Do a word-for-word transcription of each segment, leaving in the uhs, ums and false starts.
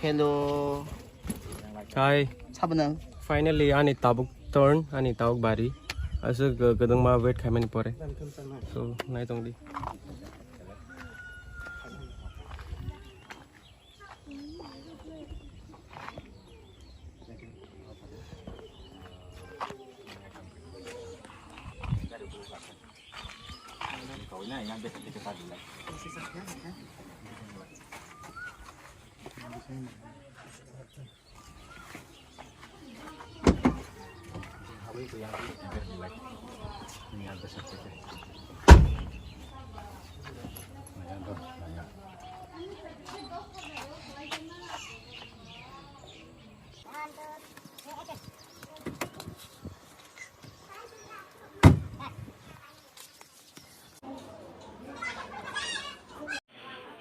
Hello. Hi. Sabo nang? Finally, ani tabuk turn, ani tabuk bari. Aswk, uh, kwdwngma wait khaimani pore. So, nai tong di.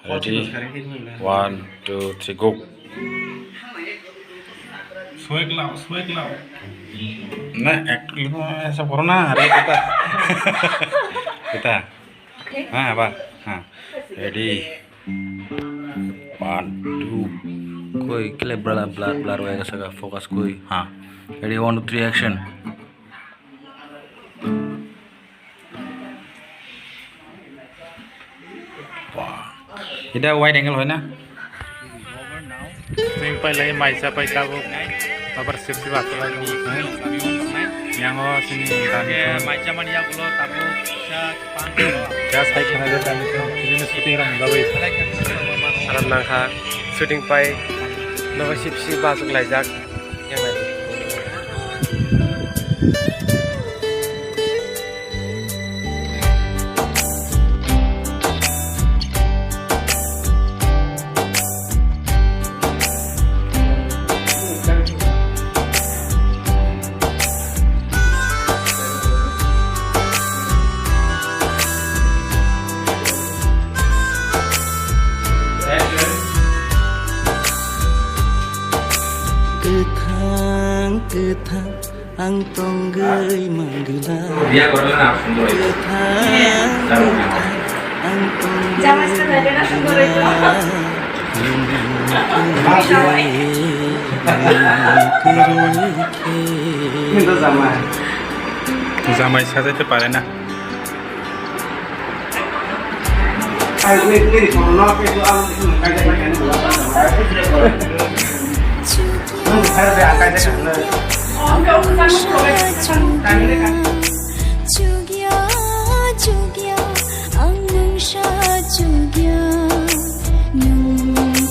Ready? One, two, three, go. Swag lao, swag lao. Na, ek, lima, esa corona, hari kita. Kita. Ha, apa? Ha. Ready? One, two. Koi, kile blur, blur, blur, wega saka focus koi. Ha. Ready, one, two, three, action. Wah. Ida wide angle hoy na? Swing pai lai, maisa pai tabuk. Abar safety ba pai lai. Yang o sini. Oke, maisa mani ya, pulo tabuk. Just hai khana je tani to, ini shooting rang gabai. Aram nangkha, shooting pai, nogo sip sip basuk laijak. Yang laijak. Kwthang, kwthang, ang tongwi mangwlak. Kwthang, kwthang, ang tongwi mangwlak. Jamai sajaite pare na. Chugya, chugya, ang nung sa chugya, nung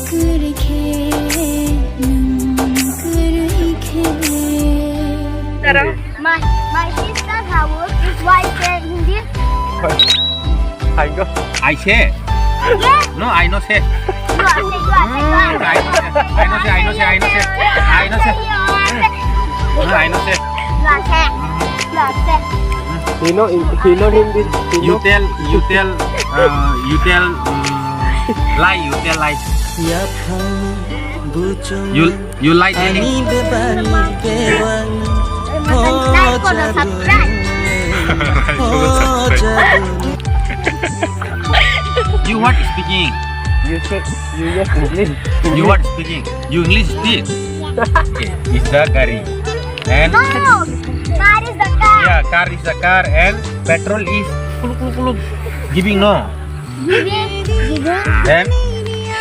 kwrwi khe, nung kwrwi khe. My, my sister's house is white and Hindi. I go. I say. Yes. No, I no say. You are say, you are say, you are say. Hmm, I no say. I no say, I no say, I no say. I no say. No, I no say. You are say. You are say. He know, he know Hindi. He You know. Tell, you tell, uh, you tell, um, lie, you tell lie. You, you lie telling. You what speaking? You say, you just English. You what speaking? You English speak. Okay, is the gari. And no, car is the car. Yeah, car is the car and petrol is kuluk kuluk kuluk giving, no? Giving, giving. And?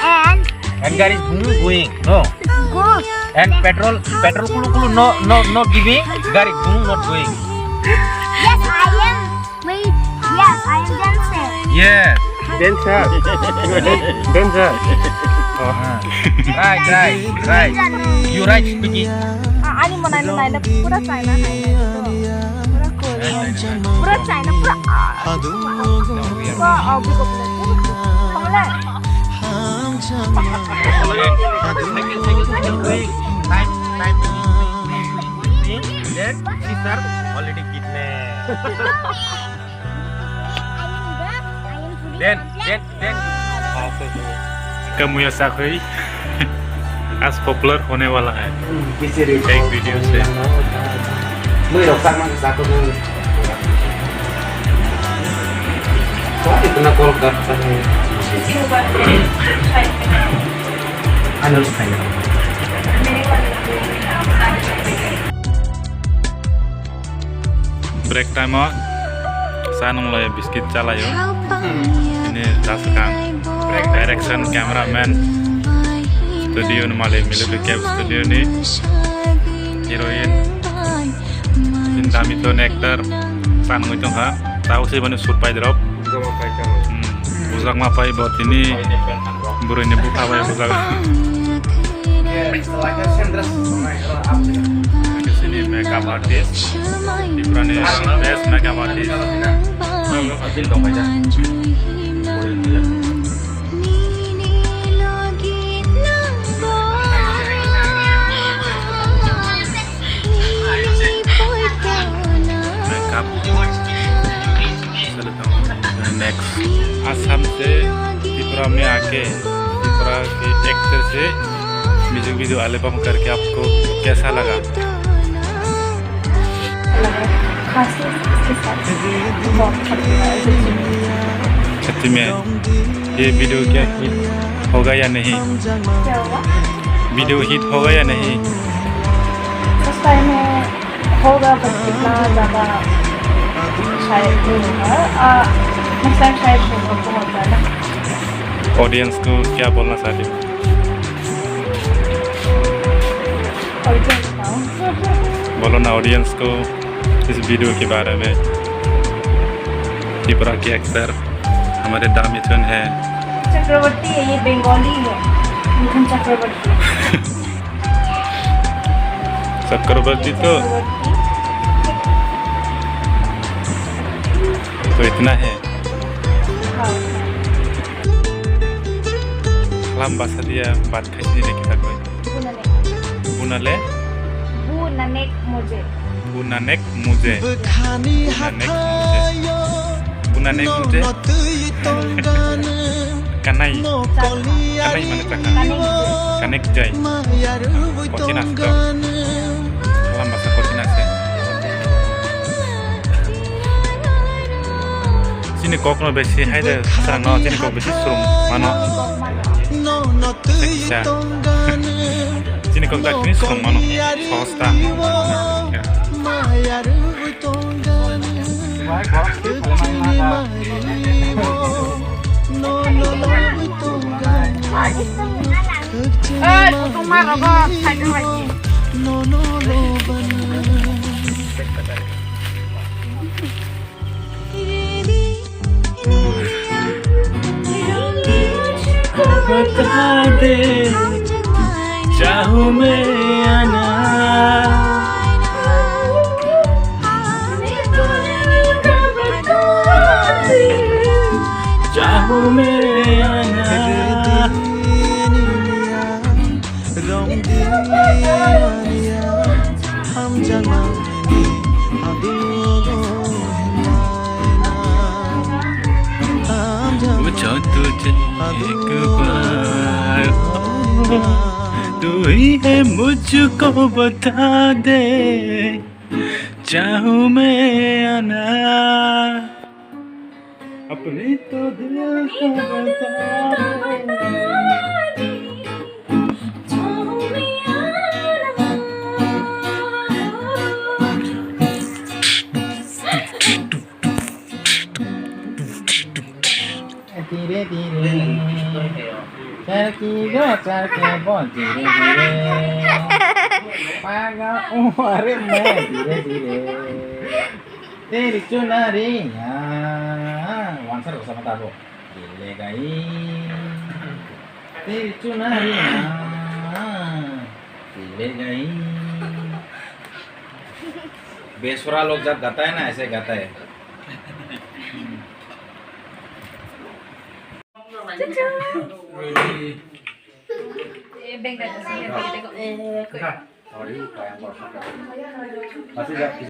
And? And gari is going, going, no? Go. And petrol, petrol kuluk kuluk, no, no, not giving, gari is going, not going. Yes, I am. Wait. Yes, I am dancer. Yes. Dancer. You are dan-, dancer. Oh. Ah. Right, right, right. You right speaking. Ah, ani mo nai nai pura China hai. Pura cool. Pura China, pura. Ah. Pura, ah, buka, buka. Pura. Time, time. Then sister already kidnapped. Then, then, then. Kamuya sakri. As popular hone wala hai. Ek video se. Mui rok sakma sakma. Kok itna call karta hai? Ano sai. Break time o sa nung lai biscuit chalai o. Ini Daskang. Direction cameraman. Studio ni malik Milipi Cab Studio ni heroine. Ini Damitun actor. Sa nungwi tongkha. Tao se bani shoot pai drop. Hmm. Bujak ma pai bo tini. Burui ni bukha bai bujak. Sini makeup artist. Tipra ni best makeup artist. Makeup. Next, Assam se Tripura mein aake Tripura ke actor se music video album karke aapko kaisa laga? खासि इसके साथ बहुत खतरनाक है, सच्ची में। सच्ची में? ये वीडियो क्या हिट होगा या नहीं? क्या हुआ? वीडियो हिट होगा या नहीं? उस टाइम में होगा, पर इतना ज़्यादा शायद नहीं होगा। आ, नेक्स्ट टाइम शायद होगा, बहुत ज़्यादा। ऑडियंस को क्या बोलना चाहते हो? और क्या बताऊँ? बोलो ना ऑडियंस को इस वीडियो के बारे में। त्रिपुरा के एक्टर हमारे दा मिथुन है। चक्रवर्ती है, ये बंगाली है, मिथुन चक्रवर्ती। चक्रवर्ती तो, तो इतना है। हाँ। Lamba sadia bat khaisni le kita koi. Bunale. Bunale? Bunanek muje. Bunanek muje. Bunanek muje. Bunanek muje. Kanai. Kanai mane chakha. Kanek jai. Kochina sto. Lamba sa kochina se. Chini kokno besi hai de, sarangno chini kok besi srung mano. Chini kok da chini srung mano. Sosta. बता दे, चाहूँ मैं या ना। चाहूँ मैं या ना। वो जो तुझे एक बार हो, तू ही है मुझको बता दे, चाहूँ मैं या ना। अपने तो दिल को बता दे। धीरे धीरे चरकी जो चरके बोल धीरे धीरे पागा उमर में धीरे धीरे। तेरी चुनरिया, wansa rok sama tabo. Khile gai. Teri chunariya. Khile gai. Besora log jat gata hai na, aise gata hai.